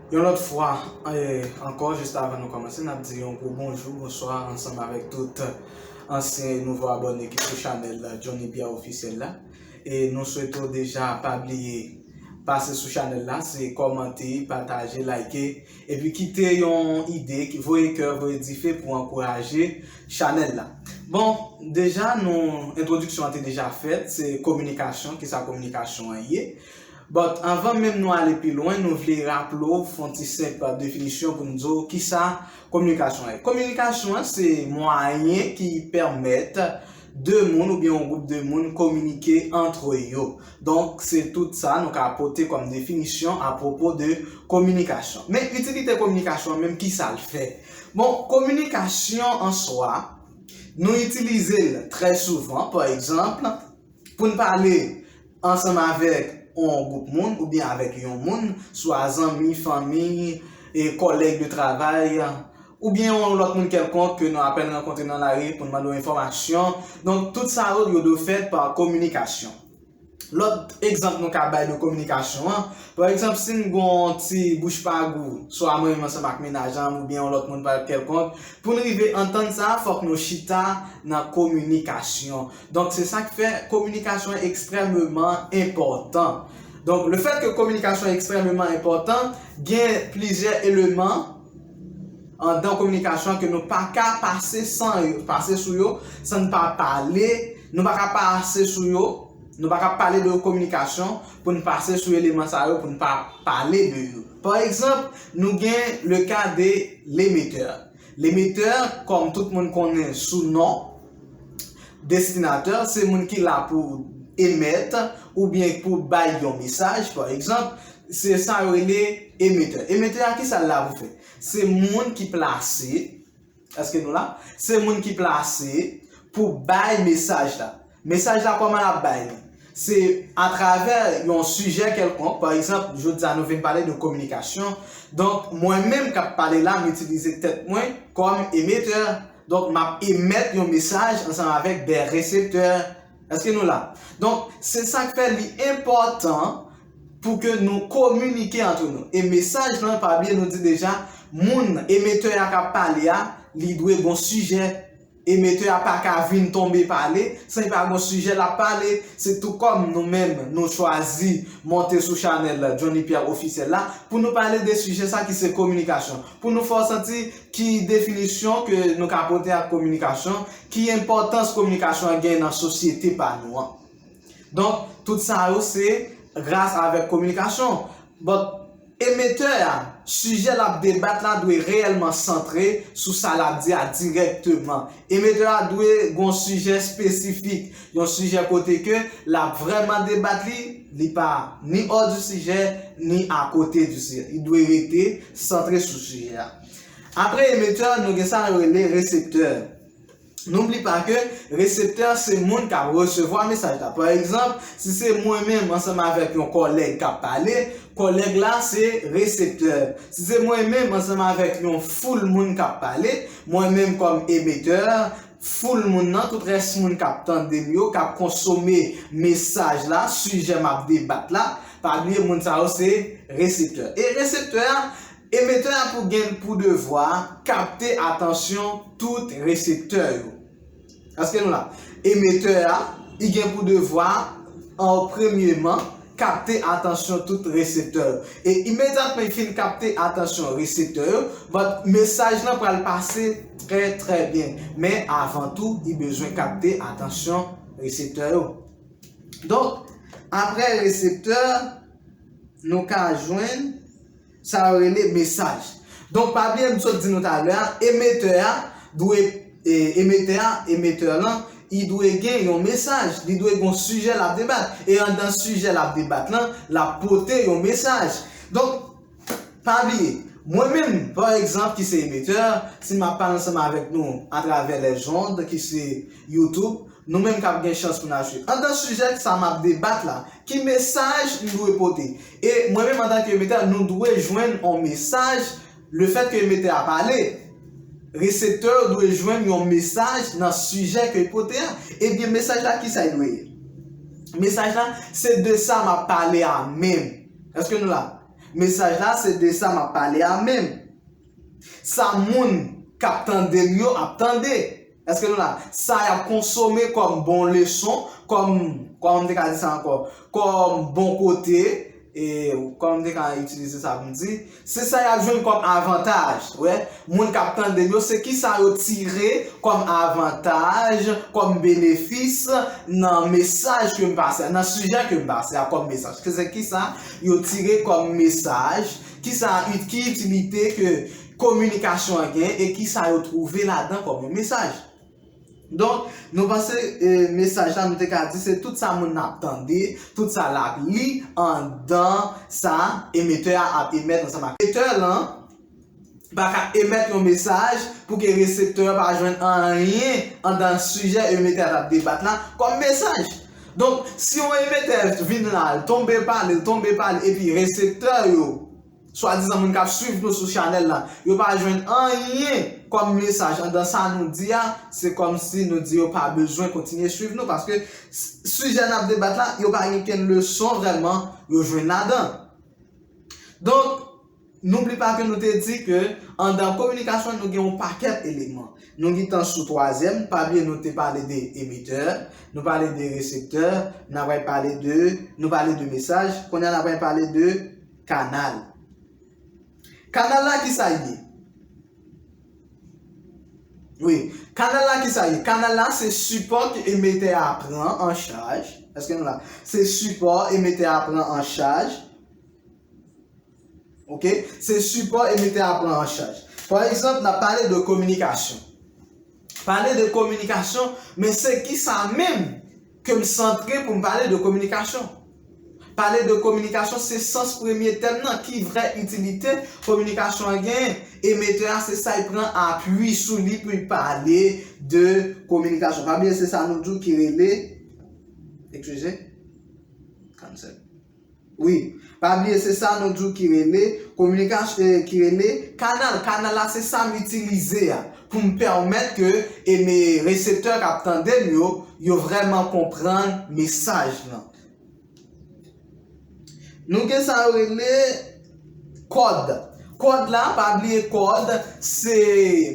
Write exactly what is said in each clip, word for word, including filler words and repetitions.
Yon lòt fwa, eh, ankò, jis avan nou kòmanse, n ap di yon gwo bonjou, bonswa, ansanm avèk tout ansyen e nouvo abòne ki sou chanèl Johnny Pierre Officiel la. E nou swete w deja pa bliye pase sou chanèl la, se kòmante, pataje, like, epi kite yon ide, ki voye kè, voye dife pou ankouraje chanèl la. Bon, deja, nou, entwodiksyon an te deja fèt, se kominikasyon, kisa kominikasyon an ye. But anvan menm nou ale pi lwen, nou vle raple w, fè yon ti senp definisyon pou n di w kisa kominikasyon an ye. Kominikasyon an se mwayen ki pèmèt de moun oubyen yon gwoup de moun kominike antre yo. Donk, se tout sa nou ka pote kòm definisyon apwopo de kominikasyon. Men, itilite kominikasyon an menm, kisa l fè? Bon, kominikasyon an swa, nou itilize l trè souvan, pa egzanp, pou n pale ansanm avèk yon gwoup moun oubyen avèk yon moun, swa zanmi, fanmi, e kòlèg de travay, oubyen yon lòt moun kèlkonk ke nou apèn rankontre nan lari pou n mande w enfòmasyon. Donk, tout sa yo, yo dwe fèt pa kominikasyon. Lòt egzanp nou ka bay de kominikasyon an, pa egzanp, si n gen yon ti bouch pa gou, swa mwen menm ansanm ak mennaj an m oubyen yon lòt moun pa kèlkonk, pou n rive antann sa, fòk nou chita nan kominikasyon. Donk, se sa k fè kominikasyon ekstrèmeman enpòtan. Donk, lefèt ke kominikasyon ekstrèmeman enpòtan, gen plizyè eleman anndan kominikasyon ke nou pa ka pase san yo, pase sou yo, san n pa pale, nou pa ka pase sou yo, nou pa ka pale de kominikasyon pou n pase sou eleman sa yo, pou n pa pale de yo. Pa egzanp, nou gen le ka de lemetè. Lemetè, kòm tout moun konnen sou non destinatè, se moun ki la pou emèt oubyen pou bay yon mesaj, pa egzanp, se sa yo rele emetè. Emetè a, kisa l la pou fè? Se moun ki plase, èske nou la? Se moun ki plase pou bay mesaj la. Mesaj la, kòman l ap bay li? Se atravè yon sijè kèlkonk. Pa egzanp, jodi a nou vin pale de kominikasyon. Donk, mwen menm k ap pale la, m itilize tèt mwen kòm emetè. Donk, m ap emèt yon mesaj ansanm avèk de reseptè. Èske nou la? Donk, se sa k fè li enpòtan pou ke nou kominike antre nou. E mesaj lan, pa bliye nou di deja, moun, emetè a k ap pale a, li dwe gon sijè. Emetè a pa ka vin tonbe pale san li pa gon sijè l ap pale. Se tou kòm nou menm, nou chwazi monte sou chanèl Johnny Pierre Officiel la pou nou pale de sijè sa ki se kominikasyon. Pou nou fè w santi ki definisyon ke nou ka pote ak kominikasyon, ki enpòtans kominikasyon an gen nan sosyete pa nou an. Donk, tout sa yo se gras avèk kominikasyon. But, emetè a, sijè l ap debat la dwe reyèlman santre sou sa l ap di a dirèkteman. Emetè a dwe gon sijè espesifik, yon sijè kote ke l ap vrèman debat li, li pa ni hors du sujet, ni à côté du sujet. Li dwe rete santre sou sijè a. Apre emetè, nou gen sa yo rele reseptè. N'oublie pas que reseptè se moun k ap resevwa mesaj la. Pa egzanp, si se mwen menm ansanm avèk yon kòlèg k ap pale, kòlèg la se reseptè. Si se mwen menm ansanm avèk yon foul moun k ap pale, mwen menm kòm emetè, foul moun nan, tout rès moun k ap tande m yo, k ap konsome mesaj la, sijè m ap debat la, pa bliye moun sa yo se reseptè. E reseptè a, emetè a pou gen pou devwa kapte atansyon tout reseptè yo. Èske nou la? Emetè a, li gen pou devwa, an premyeman, kapte atansyon tout reseptè yo. E imedyatman li fin kapte atansyon reseptè yo, but mesaj lan pral pase trè, trè byen. Men avan tou, li bezwen kapte atansyon reseptè yo. Donk, apre reseptè, nou ka jwenn sa yo rele mesaj. Donk, pa bliye m sot di nou talè a, emetè a dwe, e, emetè a, emetè lan, li dwe gen yon mesaj, li dwe gen yon sijè l ap debat. E anndan sijè l ap debat lan, l ap pote yon mesaj. Donk, pa bliye, mwen menm, pa egzanp, ki se emetè, si m ap pale ansanm avèk nou atravè lèzond, ki se YouTube, nou menm k ap gen chans pou n ap jwe. Anndan sijè sa m ap debat la, ki mesaj m dwe pote? E mwen menm, antanke emetè, nou dwe jwenn yon mesaj, lefèt ke emetè a pale, reseptè yo dwe jwenn yon mesaj nan sijè ke l pote a. Ebyen, mesaj la, kisa l dwe ye? Mesaj la, se de sa m ap pale a menm. Èske nou la? Mesaj la, se de sa m ap pale a menm. Sa moun k ap tande m yo ap tande. Èske nou la? Sa y ap konsome kòm bon leson, kòm, kòman m te ka di sa ankò? Kòm bon kote, e, kòman m te ka itilize sa pou m di? Se sa y ap jwenn kòm avantaj, wè. Moun k ap tande m yo, se kisa yo tire kòm avantaj, kòm benefis nan mesaj ke m pase a, nan sijè ke m pase a kòm mesaj. Se kisa yo tire kòm mesaj, kisa, ki itilite ke kominikasyon an gen e kisa yo twouve ladan kòm yon mesaj. Donk, nou panse, e, mesaj la, nou te ka di, se tout sa moun nan ap tande, tout sa l ap li, andan sa emetè a ap emèt ansanm ak emetè lan, pa ka emèt yon mesaj pou ke reseptè a pa jwenn anyen andan sijè emetè a t ap debat la kòm mesaj. Donk, si yon emetè vin la, l tonbe pale, l tonbe pale, epi reseptè yo, swadizan moun k ap swiv nou sou chanèl la, yo pa jwenn anyen kòm mesaj andan sa nou di a, se kòmsi nou di yo pa bezwen kontinye swiv nou, paske s-, sijè n ap debat la, yo pa gen kenn leson vrèman yo jwenn ladan. Donk, n'oublie pas ke nou te di ke andan kominikasyon, nou gen yon pakèt eleman. Nou gentan sou twazyèm, pa bliye nou te pale de emetè, nou pale de reseptè, n ap pale de, nou pale de mesaj, kounye a n ap pale de kanal. Kanal la, kisa l ye? Wi, kanal la, kisa l ye? Kanal la, se sipò ke emetè a pran an chaj. Èske nou la? Se sipò emetè a pran an chaj. Oke? Se sipò emetè a pran an chaj. Pa egzanp, n ap pale de kominikasyon. Pale de kominikasyon, men se kisa menm ke m santre pou m pale de kominikasyon? Pale de kominikasyon, se sans premye tèm nan, ki vrè itilite kominikasyon an genyen? Emetè a, se sa l pran apui sou li pou l pale de kominikasyon. Pa bliye, se sa nou di w ki rele, eskize, cancel. Wi, pa bliye, se sa nou di w ki rele kominikasyon, eh, ki rele kanal. Kanal la, se sa m itilize a pou m pèmèt ke, e, men reseptè k ap tande m yo, yo vrèman konprann mesaj lan. Nou gen sa yo rele kòd. Kòd la, pa bliye kòd, se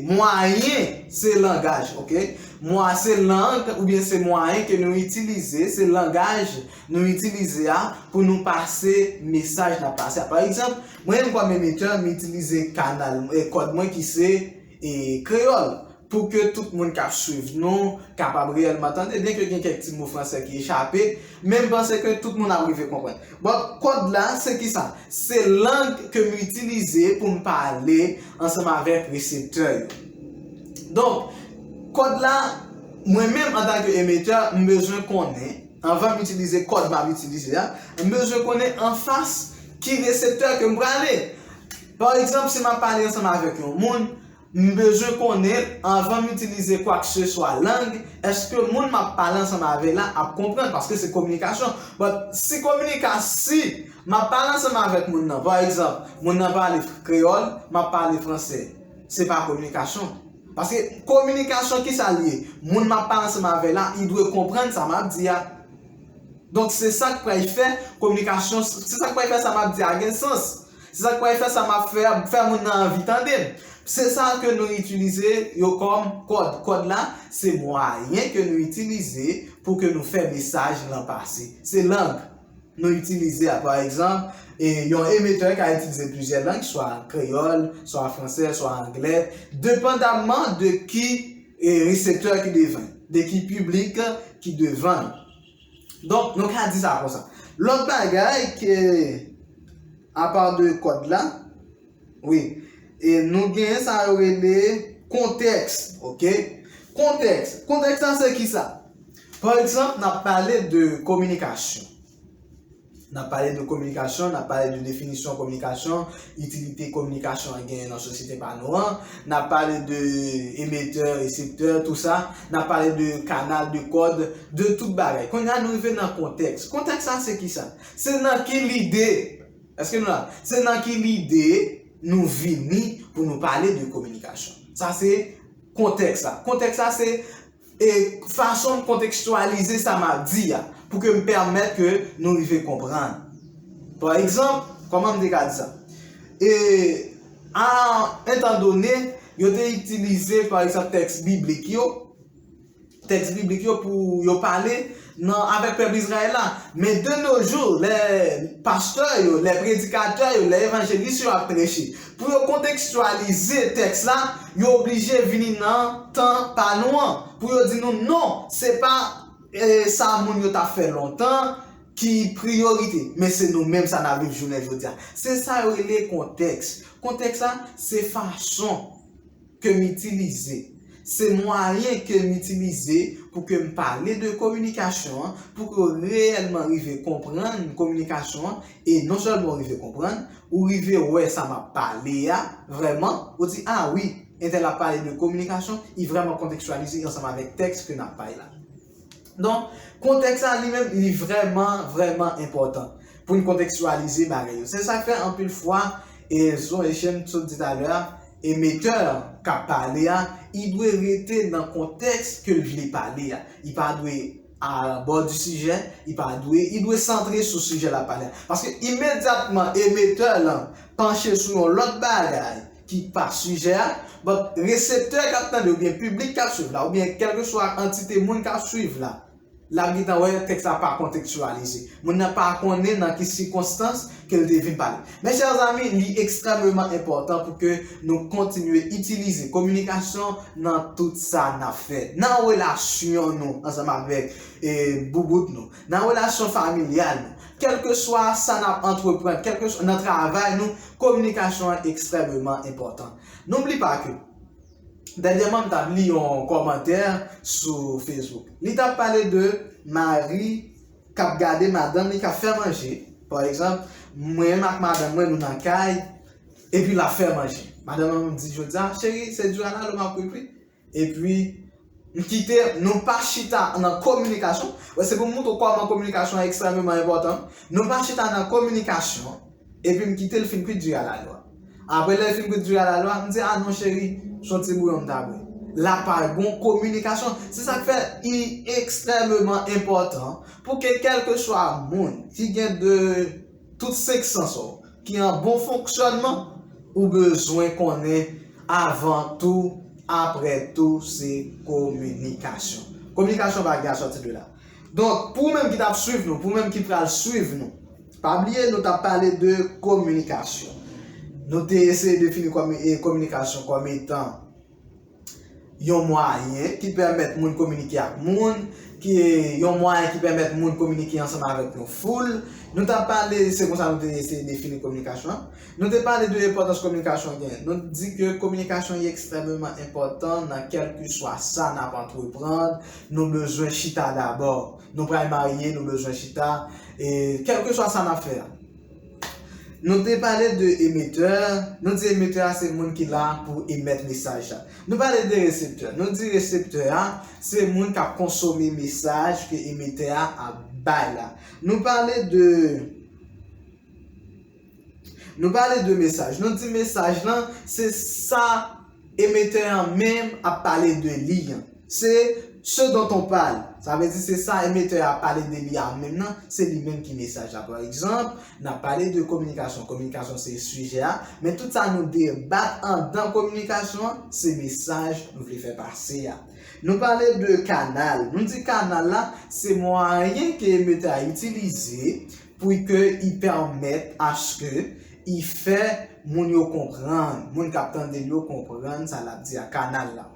mwayen, se langaj, oke? Mwa-, se lang oubyen se mwayen ke nou itilize, se langaj nou itilize a pou nou pase mesaj n ap pase a. Pa egzanp, mwen menm kòm emetè, m itilize kanal, e, kòd mwen ki se, e, kreyòl, pou ke tout moun k ap swiv nou kapab reyèlman tande, byen ke gen kèk ti mo fransè ki echape, men m panse ke tout moun ap rive konprann. Bon, kòd la, se kisa? Se lang ke m itilize pou m pale ansanm avèk reseptè yo. Donk, kòd la, mwen menm antanke emetè, m bezwen konnen, anvan m itilize kòd m ap itilize a, m bezwen konnen anfas ki reseptè ke m prale. Pa egzanp, si m ap pale ansanm avèk yon moun, m bezwen konnen, anvan m itilize kwakseswa lang, èske moun m ap pale ansanm avè l la ap konprann, paske se kominikasyon. But si kominika-, si m ap pale ansanm avèk moun nan, pa egzanp, moun nan pale kreyòl, m ap pale fransè, se pa kominikasyon. Paske kominikasyon, kisa l ye? Moun m ap pale ansanm avè l la, li dwe konprann sa m ap di a. Donk, se sa k pral fè kominikasyon, se sa k pral fè sa m ap di a gen sans. Se sa k pral fè sa m ap fè a fè moun nan anvi tande m. Se sa ke nou itilize yo kòm kòd. Kòd la, se mwayen ke nou itilize pou ke nou fè mesaj lan pase. Se lang nou itilize a. Pa egzanp, e, yon emetè ka itilize plizyè lang, swa kreyòl, swa fransè, swa anglè, depandamman de ki, e, reseptè ki devan, de ki piblik ki devan l. Donk, nou ka di sa konsa. Lòt bagay ke, apa de kòd la, wi, e nou gen sa yo rele kontèks, oke? Kontèks. Kontèks la se kisa? Pa egzanp, n ap pale de kominikasyon. N ap pale de kominikasyon, n ap pale de definisyon kominikasyon, itilite kominikasyon an genyen nan sosyete pa nou an. N ap pale de emetè, reseptè, tou sa. N ap pale de kanal, de kòd, de tout bagay. Kounye a, nou rive nan kontèks. Kontèks la, se kisa? Se nan ki lide, èske nou la? Se nan ki lide nou vini pou nou pale de kominikasyon? Sa se kontèks la. Kontèks la, se, e, fason m kontekstyalize sa m ap di a, pou ke m pèmèt ke nou rive konprann. Pa egzanp, Kòman m te ka di sa? E, a un temps donné, yo te itilize, pa egzanp, tèks biblik yo, tèks biblik yo pou yo pale nan, avèk pèp Izrayèl la. Men de nos jours, lè pastè yo, lè predikatè yo, lè evanjelis yo ap preche, pou yo kontekstyalize tèks la, yo oblije vini nan tan pa nou an, pou yo di nou non, se pa e, sa moun yo t ap fè lontan ki priyorite, men se nou menm sa n ap viv jounen jodi a. Se sa yo rele kontèks. Kontèks la, se fason ke m itilize. Se mwayen ke m itilize pou ke m pale de kominikasyon an, pou ke w reyèlman rive konprann kominikasyon an, e non sèlman w rive konprann, ou rive wè sa m ap pale a, vrèman, ou di, a wi, entèl ap pale de kominikasyon, li vrèman kontekstyalize ansanm avèk tèks ke n ap pale la. Donk, kontèks la li menm, li vrèman, vrèman enpòtan pou n kontekstyalize bagay yo. Se sa k fè anpil fwa, e, jan Echann sot di talè a, emetè k ap pale a, li dwe rete nan kontèks ke l vle pale a. Li pa dwe abò di sijè, li pa dwe, li dwe santre sou sijè l ap pale a. Paske imedyatman emetè lan panche sou yon lòt bagay ki pa sijè a, but reseptè k ap tande oubyen piblik k ap swiv la, oubyen kèlkeswa antite moun k ap swiv la, l ap gentan wè tèks la pa kontekstyalize. Moun nan pa konnen nan ki sikonstans ke l te vin pale. Mes chers amis, li ekstrèmeman enpòtan pou ke nou kontinye itilize kominikasyon nan tout sa n ap fè. Nan relasyon nou ansanm avèk, e, boubout nou, nan relasyon familyal nou, kèlkeswa sa n ap antreprann, kèlkeswa nan travay nou, kominikasyon an ekstrèmeman enpòtan. N'oublie pas que dènyèman, m t ap li yon kòmantè sou Facebook. Li t ap pale de mari k ap gade madanm li k ap fè manje. Pa egzanp, mwen menm ak madanm mwen, nou nan kay, epi l ap fè manje. Madanm mwen di jodi a, cheri, se diri a lalo m ap kwit wi. Epi, m kite, nou pa chita nan kominikasyon. Wè, se pou m montre w kòman kominikasyon an ekstrèmeman enpòtan. Nou pa chita nan kominikasyon, epi m kite l fin kwit diri a lalo a. Apre lè l fin kwit diri a lalo a, m di, a non, cheri, se yon ti bouyon m ta bwè. La pa gon kominikasyon. Se sa k fè li ekstrèmeman enpòtan pou ke kèlkeswa moun ki gen de tout senk sans ou, ki an bon fonksyònman, ou bezwen konnen avan tou, apre tou, se kominikasyon. Kominikasyon pa gen a sòti de la. Donk, pou ou menm ki t ap swiv nou, pou ou menm ki pral swiv nou, pa bliye nou t ap pale de kominikasyon. Nou te eseye defini komi-, e, kominikasyon kòm etan yon mwayen ki pèmèt moun kominike ak moun, ki yon mwayen ki pèmèt moun kominike ansanm avèk yon foul. Nou t ap pale, se konsa nou te eseye defini kominikasyon an. Nou te pale de enpòtans kominikasyon gen. Nou di ke kominikasyon ekstrèmeman enpòtan nan kèlkeswa sa n ap antreprann. Nou bezwen chita dabò. Nou pral marye, nou bezwen chita. E kèlkeswa sa n ap fè a. Nou te pale de emetè, nou di emetè a se moun ki la pou emèt mesaj la. Nou pale de reseptè, nou di reseptè a se moun k ap konsome mesaj ke emetè a ap bay la. Nou pale de, nou pale de mesaj, nou di mesaj lan se sa emetè an menm ap pale de li an. Se ce dont on parle. Sa vle di se sa emetè a ap pale de li a menm nan, se li menm ki mesaj la. Pa egzanp, n ap pale de kominikasyon. Kominikasyon se sijè a, men tout sa nou debat anndan kominikasyon an, se mesaj nou vle fè pase a. Nou pale de kanal. Nou di kanal la, se mwayen ke emetè a itilize pou ke i pèmèt aske i fè moun yo konprann, moun k ap tande l yo konprann sa l ap di a, kanal la.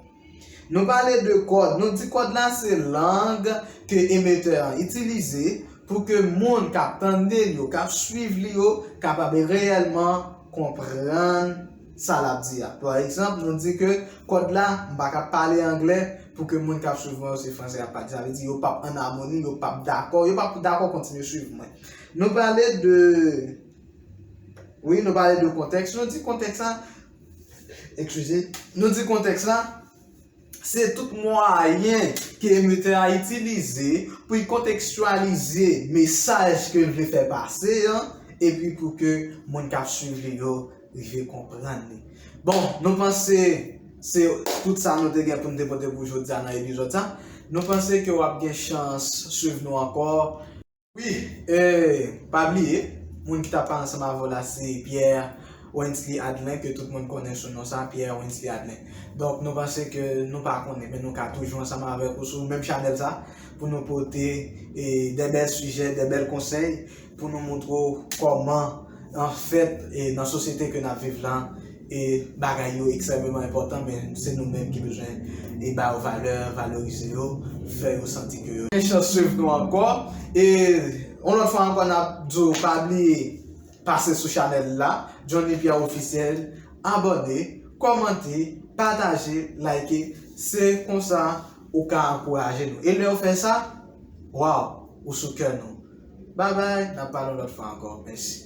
Nou pale de kòd. Nou di kòd la se lang ke emetè an itilize pou ke moun k ap tande l yo, k ap swiv li yo, kapab reyèlman konprann sa l ap di a. Pa egzanp, nou di ke kòd la, m pa ka pale anglè pou ke moun k ap swiv mwen yo se fransè y ap pale. Sa vle di yo p ap ann amoni, yo p ap dakò, yo p ap dakò kontinye swiv mwen. Nou pale de, wi, nou pale de kontèks. Nou di kontèks la, eskize, nou di kontèks la, se tout mwayen ke emetè a itilize pou l kontekstyalize mesaj ke l vle fè pase an, epi pou ke moun k ap swiv li yo rive konprann li. Bon, nou panse se tout sa nou te gen pou n te pote pou jodi a nan epizòd sa. Nou panse ke w ap gen chans swiv nou ankò. Wi, e, pa bliye, Moun ki t ap pale ansanm avè w la se Pierre Wensley Adlin, ke tout moun konnen sou non sa, Pierre Wensley Adlin. Donk, nou panse ke nou pa konnen, men nou ka toujou ansanm avèk ou sou menm chanèl sa, pou nou pote e, de bèl sijè, de bèl konsèy, pou nou montre w kòman, anfèt, e, nan sosyete ke n ap viv la, e bagay yo ekstrèmeman enpòtan, men se nou menm ki bezwen e ba yo valè, valorize yo, fè yo santi ke yo gen chans swiv nou ankò. E yon lòt fwa ankò, n ap di w pa bliye pase sou chanèl la, Johnny Pierre Officiel, abòne, kòmante, pataje, like, se konsa ou ka ankouraje nou. E lè w fè sa, waw, ou sou kè nou. Babay, n ap pale yon lòt fwa ankò. Mèsi.